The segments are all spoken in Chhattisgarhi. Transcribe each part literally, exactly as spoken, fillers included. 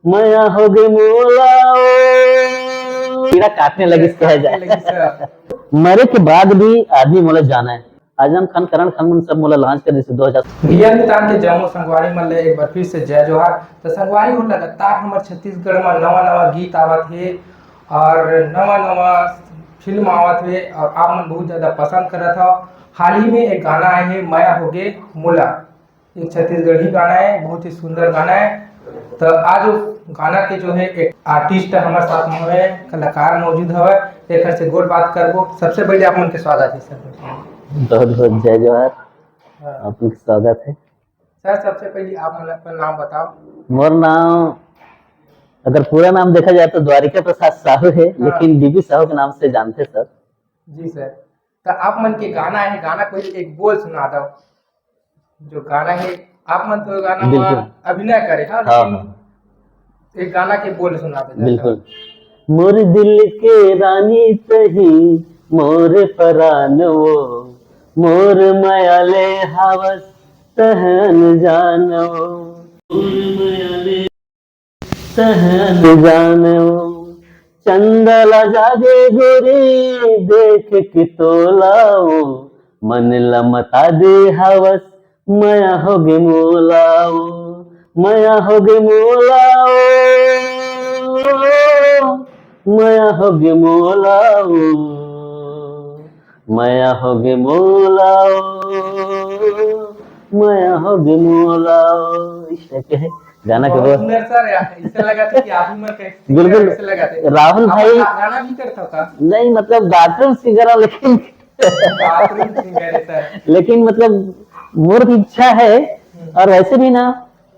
मया होगे मोला ओ। कीड़ा काटने लगिस, कहे जाए। लगिस, हाँ। मरे के बाद भी आदमी मोला जाना है। आजम खान, करण खान मन सब मोला launch कर दिस दो हजार। भैया मितान के जम्मो संगवारी मन ले एक बार फिर से जय जोहार। तो संगवारी हो, लगातार हमर छत्तीसगढ़ में नवा नवा गीत आवत हे और नवा नवा फिल्म आवत हे और आप मन बहुत ज्यादा पसंद करत हो। हाल ही में एक गाना आए हे, मया होगे मोला, एक छत्तीसगढ़ी गाना है, बहुत ही सुंदर गाना है। तो आज उस गाना के जो है एक artist हमारे साथ में है, कलाकार मौजूद हवे, एकर से गोठ बात करबो। सबसे पहले आप मन के स्वागत है सर। बहुत बहुत जय जोहार। हाँ। आप मन के स्वागत है। सर, सबसे पहले आप मन अपन नाम बताओ। मोर नाम, अगर पूरा नाम देखा जाए तो द्वारिका प्रसाद साहू है, हाँ। लेकिन डीपी साहू के नाम से जानते सर। जी सर। तो आप मन के गाना है, गाना कोई एक बोल सुना दो। जो गाना है, आप मन तो गाना बिल्कुल। में अभिनय करे, हाँ, हाँ, लेकिन हाँ। एक गाना के बोल सुना दो। बिल्कुल। मोर दिल के रानी तही, मोर परान वो, मोर मया ले हावस तहन जान वो। तहन जानो चंदा ला जागे गोरी, देख के तोलाओ, मन ला मता दे हवस, मया होगे मोलाओ, मया होगे मोलाओ, मया होगे मोलाओ, मया होगे मोलाओ, मया होगे मोलाओ। इस टाइप के है गाना के बहुत बोल। सुंदर सर, ऐसे लगा था कि आप ही मन का बिल्कुल। ऐसे लगा था। राहुल आप भाई गा-, गाना भी करता था? नहीं, मतलब बाथरूम सिंगर हूँ, लेकिन बाथरूम सिंगर है सर। लेकिन मतलब मोर की इच्छा है। हम्म। और वैसे भी ना,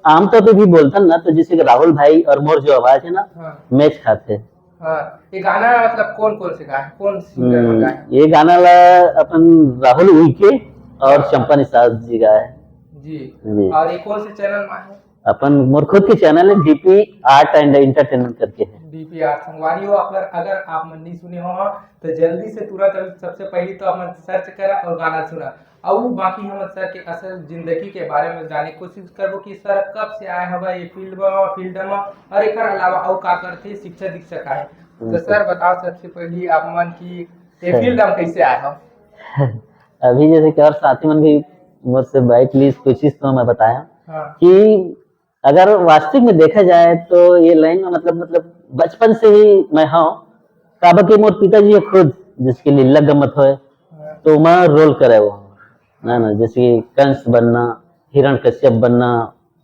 आमतौर पे भी बोलथन ना, तो जैसे कि राहुल भाई और मोर जो आवाज है ना, हाँ। मैच खाते। हाँ, ये गाना मतलब कौन कौन से गाए, कौन सिंगर में हम्म, गाए? ये गाना ला अपन राहुल उइके और हाँ। चंपा निषाद जी गाए। जी। जी। और ये कौन से चैनल में है? अपन मोर खुद के चैनल है, डीपी आर्ट एंड एंटरटेनमेंट करके है। DP art. संगवारी हो, अगर अगर आप मन नहीं सुने हो तो जल्दी से तुरंत अभी सबसे पहले तो आप मन सर्च करा और गाना सुना। और बाकी हम सर के असल जिंदगी के बारे में जाने की कोशिश करबो कि सर कब से आए हवा ये फील्ड में, फील्ड में, और एकर अलावा और का करते, शिक्षा दीक्षा का है। तो हम्म। सर बताओ सबसे पहले आप मन की ये सर। फील्ड में कैसे आए हो? अभी जैसे कि और साथी मन भी मोर से बाइट लीस, पूछिस तो मैं बताया हाँ। कि अगर वास्तविक में देखा जाए तो ये लाइन में मतलब, मतलब बचपन से ही मैं हूँ। काबर कि मोर पिताजी खुद जिसके लीला गमत होए, हाँ। तो मैं रोल करे वो, है ना, जैसे कि कंस बनना, हिरण कश्यप बनना,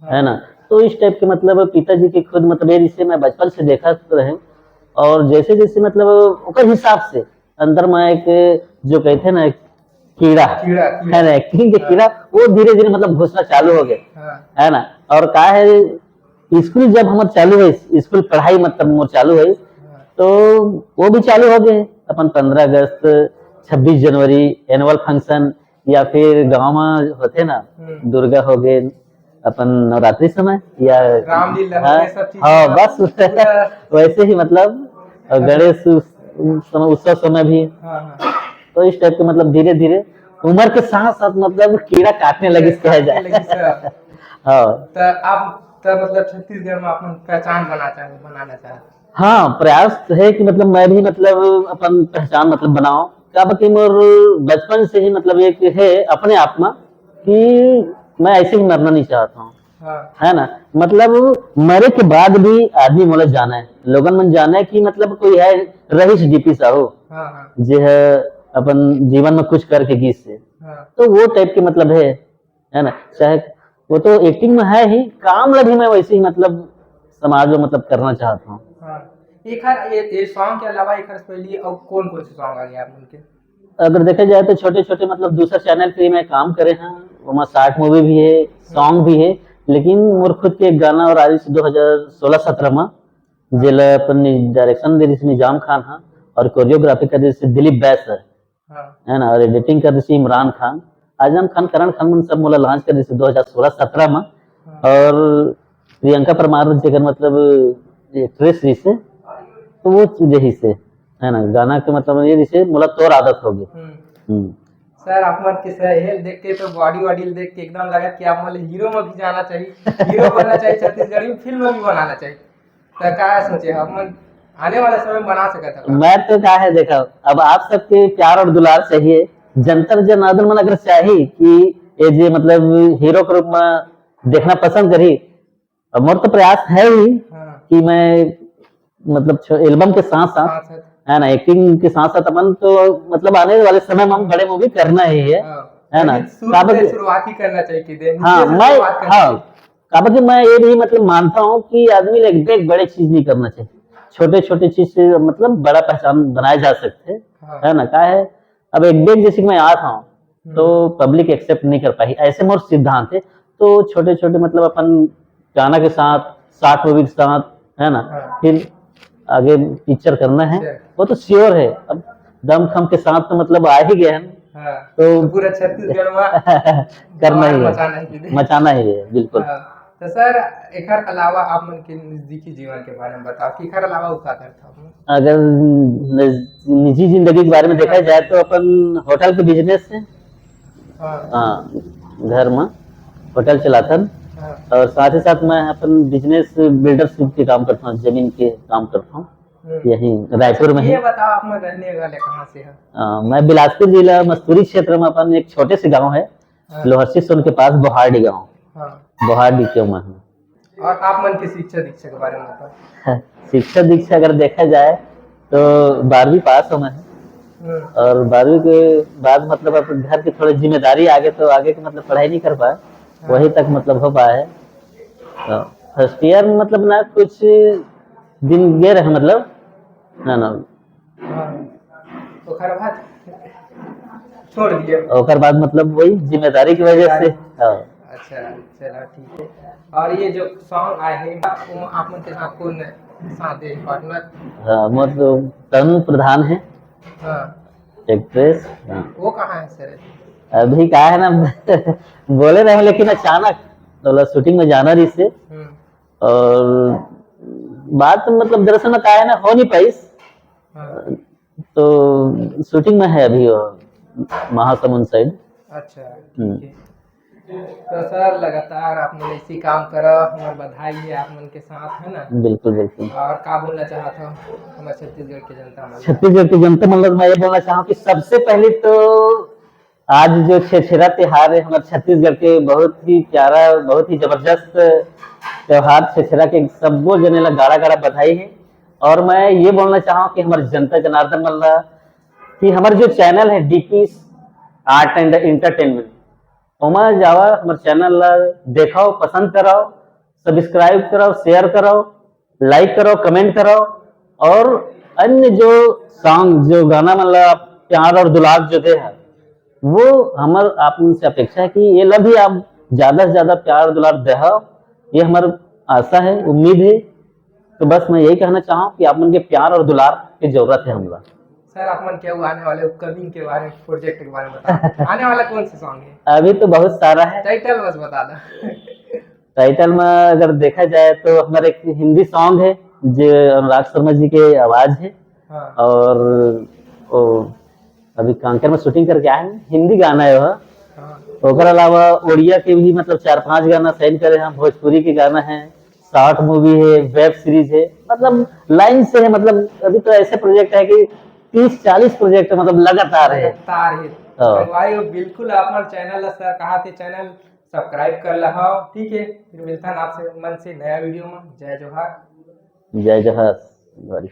हाँ। है ना, तो इस टाइप के मतलब पिताजी के खुद मतलब ये जिससे मैं बचपन से देखा रहे। और जैसे जैसे मतलब ओकर हिसाब से अंदर में एक जो कहते हैं ना, एक कीड़ा, कीड़ा, कीड़ा। है ना, एक्टिंग के हाँ। कीड़ा, वो धीरे धीरे मतलब घुसना चालू हो गया, हाँ। है ना। और का है, स्कूल जब हमर चालू है, स्कूल पढ़ाई मतलब मोर चालू है, हाँ। तो वो भी चालू हो गए अपन पंद्रह अगस्त, छब्बीस जनवरी, एनुअल फंक्शन, या फिर गांव में होते ना, हम्म। दुर्गा हो गए, अपन नवरात्रि समय या रामलीला हो हाँ, गए, सब चीज हाँ, मतलब बस पूरा वैसे ही मतलब, और हाँ। गणेश उस-, उस समय, उत्सव समय भी। हाँ, हाँ। तो इस टाइप के मतलब धीरे धीरे उम्र के साथ साथ मतलब कीड़ा काटने लगिस, कहा जाए। काटने लगिस, हाँ। हाँ। तो आप तो मतलब छत्तीसगढ़ में अपन पहचान बना चाहे, बनाना चाहे। हाँ, प्रयास है कि मतलब मैं भी मतलब अपन पहचान मतलब बनाऊं। काबर कि मोर बचपन से ही मतलब एक है अपने आप में कि मैं ऐसे ही मरना नहीं चाहता हूँ, हाँ। है ना। मतलब मरे के बाद भी आदमी मोला जाना है, लोगन मन जाना है कि मतलब कोई है रहीश डीपी साहू, हाँ, हाँ। जे है अपन जीवन में कुछ करके गीस से। हाँ। तो वो टाइप के मतलब है, है ना। चाहे वो तो एक्टिंग में है ही, काम ला भी मैं वैसे ही मतलब समाज में मतलब करना चाहता हूँ। हाँ। एकर, ये, ये सॉन्ग के अलावा एकर से पहले और कौन कौन से सॉन्ग आ गए आप उनके? अगर देखा जाए तो छोटे छोटे मतलब दूसरा चैनल पे मैं काम करे हैं, वहाँ शॉर्ट मूवी भी है, सॉन्ग भी है, लेकिन मोर खुद के एक गाना और आइस दो हजार सोलह सत्रह में, जेला अपन डायरेक्शन दे रही निजाम खान हा और कोरियोग्राफी कर रही दिलीप बैस है, हाँ। है ना, और एडिटिंग कर रही इमरान खान, आजम खान, करण खान मन सब मोला लॉन्च कर रही दो हजार सोलह सत्रह में, हाँ। और प्रियंका परमार जेकर मतलब एक्ट्रेस रही से, तो वो रही से, है ना, गाना के मतलब ये रही से, मोला तोर आदत हो गई। हम्म। हम्म। सर, आप मन के सर हेल देख के तो बॉडी वॉडी देख के एकदम लगा कि आप मन हीरो में भी जाना चाहिए, हीरो बनना चाहिए, छत्तीसगढ़ी में फिल्म भी बनाना चाहिए। तो का सोचे हम मन आने वाला समय बना सकत हन? मैं तो का है, देखो, अब आप सबके प्यार और दुलार चाहिए, जनता जनार्दन मन अगर चाही कि ये जे मतलब हीरो के रूप में देखना पसंद करी, और मोर तो प्रयास है ही हाँ। कि मैं मतलब एल्बम के साथ साथ साथ साथ। है ना, एक्टिंग के साथ साथ अपन तो मतलब आने वाले समय में हम बड़े मूवी करना ही है। हाँ। है ना? लेकिन शुरू काबर से कि शुरुआत ही करना चाहिए कि देख, हाँ, नीचे से मैं, शुरुआत करना हाँ, चाहिए। काबर कि मैं ये भी मतलब मानता हूँ कि आदमी ला एक देख बड़े चीज नहीं करना चाहिए, छोटे छोटे चीज से मतलब बड़ा पहचान बनाए जा सकते हैं। हाँ। है ना? का है, अब एक देख जैसे कि मैं आत हूँ हम्म। तो पब्लिक एक्सेप्ट नहीं कर पाही, ऐसे मोर सिद्धांत है। तो छोटे छोटे मतलब अपन गाना के साथ, शॉर्ट मूवी के साथ, है ना, हाँ। फिर आगे पिक्चर करना है, अच्छा। वो तो श्योर है। अब दमखम के साथ तो मतलब आ ही गए हैं, हाँ। तो तो पूरा छत्तीसगढ़ में करना ही धमाल है, मचाना है कि नहीं? मचाना ही है, बिल्कुल। हाँ। तो सर, एकर अलावा आप मन के नजदीकी जीवन के बारे में बताओ कि एकर अलावा वो का करता हूँ? अगर नज-, निजी जिंदगी के बारे में देखा जाए तो अपन होटल के बिजनेस है, हाँ। हाँ, घर में होटल चलाथन। हाँ। और साथ ही साथ मैं अपन बिजनेस बिल्डरशिप के काम करता हूँ, जमीन के काम करता हूँ, हम्म। यहीं रायपुर में ये ही। बताओ, आप मन रहने वाले कहाँ से हैं? अ, मैं बिलासपुर जिला मस्तूरी क्षेत्र में अपन एक छोटे से गांव है, हाँ। लोहरसी सोन के पास बोहारडी गांव। हाँ। बोहारडी के मैं हूँ। और आप मन के शिक्षा दीक्षा के बारे में बताओ। शिक्षा दीक्षा अगर देखा जाए तो बारहवीं पास हूँ मैं। हम्म। और बारहवीं के बाद मतलब अब घर की थोड़ी जिम्मेदारी आगे, तो आगे के मतलब पढ़ाई नहीं कर पाए, हाँ। वही तक मतलब हो पाए है। तो फर्स्ट ईयर में मतलब ना कुछ दिन गए रहे मतलब, ना, ना। हाँ। ओकर बाद छोड़ दिए। ओकर बाद मतलब वही जिम्मेदारी की वजह से। जिम्मेदारी। हाँ। अच्छा, चलो ठीक है। और ये जो सॉन्ग आए हैं, वो आप मन के साथ कौन साथ है पार्टनर? हाँ, मतलब तनु प्रधान है। हाँ। एक्ट्रेस। हाँ। वो कहाँ है सर? अभी का है ना, बोले रहे, लेकिन अचानक मतलब शूटिंग में जाना रही से। हम्म। और बात मतलब दरअसल में का है ना, हो नहीं पाई। हाँ। तो शूटिंग में है अभी वो महासमुंद साइड। अच्छा, हम्म। ठीक है। तो सर, लगातार आप मन ऐसी काम करो, हमार बधाई है आप मन के साथ, है ना? बिल्कुल, बिल्कुल। और का बोलना चाहत हो हमारे छत्तीसगढ़ के जनता मन ला? छत्तीसगढ़ की जनता मन ला मैं ये बोलना चाहूँ कि सबसे पहले तो आज जो छेरछेरा त्योहार है हमारे छत्तीसगढ़ के, बहुत ही प्यारा, बहुत ही जबरदस्त त्योहार छेरछेरा के, सबो जने ला गाड़ा गाड़ा बधाई है। और मैं ये बोलना चाहूँ कि हमारे जनता जनार्दन मन ला कि हमारे जो चैनल है डीपी आर्ट एंड एंटरटेनमेंट, ओमा जावा, हमारे चैनल ला देखाओ, पसंद कराओ, सब्सक्राइब कराओ, शेयर कराओ, लाइक कराओ, कमेंट कराओ, और अन्य जो सॉन्ग, जो गाना मन ला प्यार और दुलार जो दे है, वो हमर आप मन से अपेक्षा है कि ये ला भी आप ज्यादा से ज्यादा प्यार दुलार देहा, ये हमार आशा है, उम्मीद है। तो बस मैं यही कहना चाहूँ कि आप मन के प्यार और दुलार की जरूरत है हमला। सर, आप मन के आने वाले अपकमिंग के बारे में, प्रोजेक्ट के बारे में बताओ। आने वाला कौन सा सॉन्ग है? अभी तो बहुत सारा है। टाइटल बस बता दो। टाइटल में अगर देखा जाए तो हमारा एक हिंदी सॉन्ग है, जो अनुराग शर्मा जी के आवाज है। हाँ। और वो अभी कांकेर में शूटिंग करके आए हैं, हिंदी गाना है वो। हाँ। ओकर अलावा उड़िया के भी मतलब चार पांच गाना साइन करे हैं, भोजपुरी के गाना है, शॉर्ट मूवी है, वेब सीरीज है, मतलब लाइन से है। मतलब अभी तो ऐसे प्रोजेक्ट है कि तीस चालीस प्रोजेक्ट मतलब लगातार है। लगातार है। हाँ। संगवारी हो, बिल्कुल आप मन चैनल ला सर कहा थे, चैनल सब्सक्राइब कर लहा, ठीक है। फिर मिलता है आपसे मन से नया वीडियो में। जय जोहार। जय जोहार।